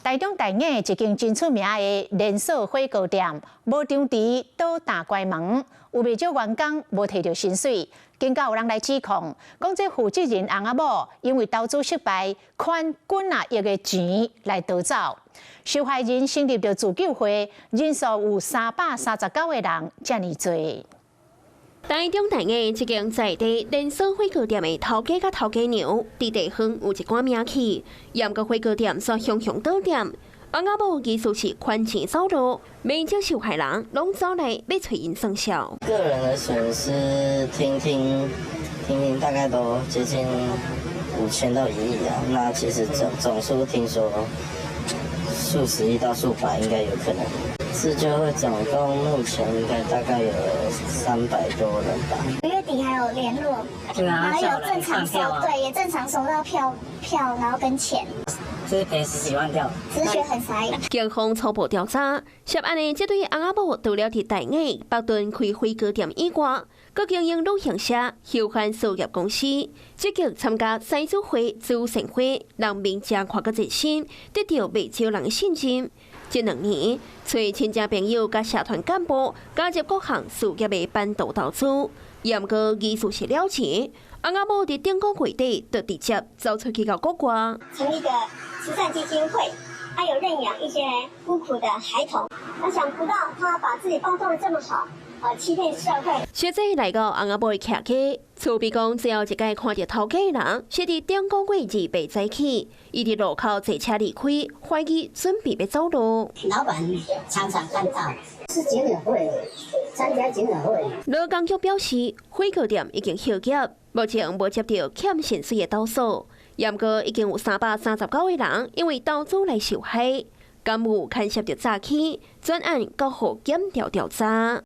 台中大雅一間真出名的連鎖火鍋店，無張遲倒彈關門，有袂少員工無提著薪水。更加有人來指控，講這負責人翁仔某因為投資失敗，款幾若億的錢來逃走。受害人成立著自救會，人數有339個人，遮爾濟。台中大雅一間在地連鎖火鍋店的頭家佮頭家娘，佇地方有一寡名氣。毋過火鍋店煞雄雄倒店，翁仔某疑似是款錢走路，袂少受害人攏走來欲揣𪜶算數。個人的損失，聽聽聽聽，大概都接近5000到1億啊。那其實總數聽說數十億到數百應該有可能。自救會總共目前應該大概有300多人吧。月底還有聯絡，然後有正常收，對，也正常收到票，然後跟錢。這是賠十幾萬掉，直覺很傻眼。警方初步調查，涉案的這對翁仔某，除了佇大雅北屯開火鍋店以外，閣經營旅行社、休閒事業公司，積極參加獅子會、慈善會，讓民眾看閣熱心，得著袂少人的信任。這兩年，揣親戚朋友佮社團幹部加入各項事業的版圖投資，毋過疑似是了錢。翁仔某佇頂個月底就直接走出去到國外，成立一個慈善基金會，還有認養一些孤苦的孩童。那想不到他把自己包裝得這麼好，欺騙社會。實際來到翁仔某的徛家，厝邊講最後一擺看著頭家人，是佇頂個月28早起，伊佇路口坐車離開，懷疑準備欲走路。老闆常常看到，是檢委會，參加檢委會。勞工局表示，火鍋店已經歇業，目前無接著欠薪水的投訴，毋過已經有339個人因為投資來受害，敢有牽涉著詐欺，轉案交予檢調調查。